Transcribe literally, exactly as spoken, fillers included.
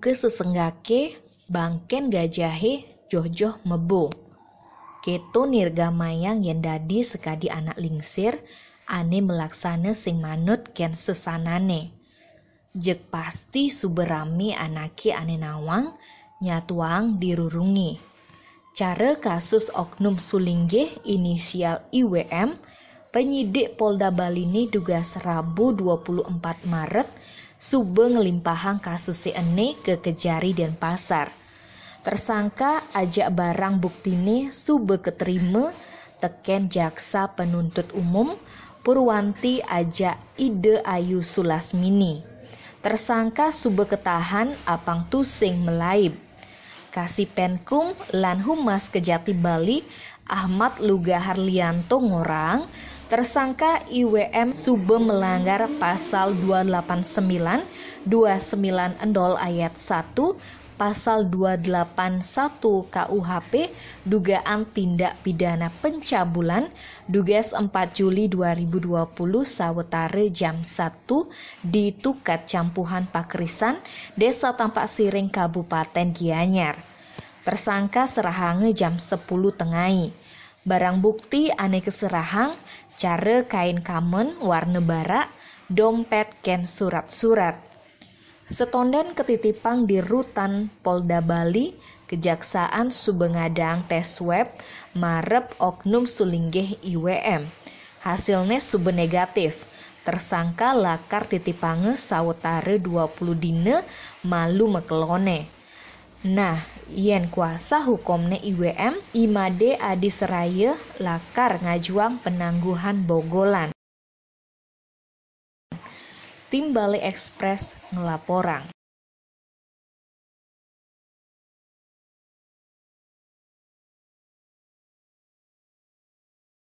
Kesesenggake bangken gajahe joh-joh mebo. Keto nirgamayang yen dadi sakadi anak lingsir, ane malaksana sing manut ken sesanane. Jeg pasti suba rame anake ane nawang, nyatuang dirurungi. Cara kasus Oknum Sulinggih inisial I W M, penyidik Polda Baline dugas Rabu dua puluh empat Maret suba ngelimpahang kasuse ene ke Kejari Denpasar. Tersangka ajak barang buktine suba keterima teken jaksa penuntut umum Purwanti ajak Ida Ayu Sulasmini. Tersangka suba ketahan apang tusing melaib. Kasipenkum lan Humas Kejati Bali Ahmad Luga Harlianto ngorang, tersangka I W M suba melanggar pasal dua lapan sembilan, dua sembilan endol ayat satu, pasal dua delapan satu K U H P, dugaan tindak pidana pencabulan, dugas empat Juli dua ribu dua puluh sawetara jam satu di Tukat Campuhan Pakrisan, Desa Tampak Siring, Kabupaten Gianyar. Tersangka serahanga jam sepuluh tengai. Barang bukti ane keserahang, cara kain kamen warna barak, dompet ken surat-surat. Setonden ketitipang di Rutan Polda Bali, kejaksaan suba ngadang tes swab marep Oknum Sulinggih I W M. Hasilne suba negatif. Tersangka lakar titipanga sawetara dua puluh dina malu makelone. Nah, yen kuasa hukumne I W M, I Made Adi Seraya lakar ngajuang penangguhan bogolan. Tim Bali Express ngelaporang.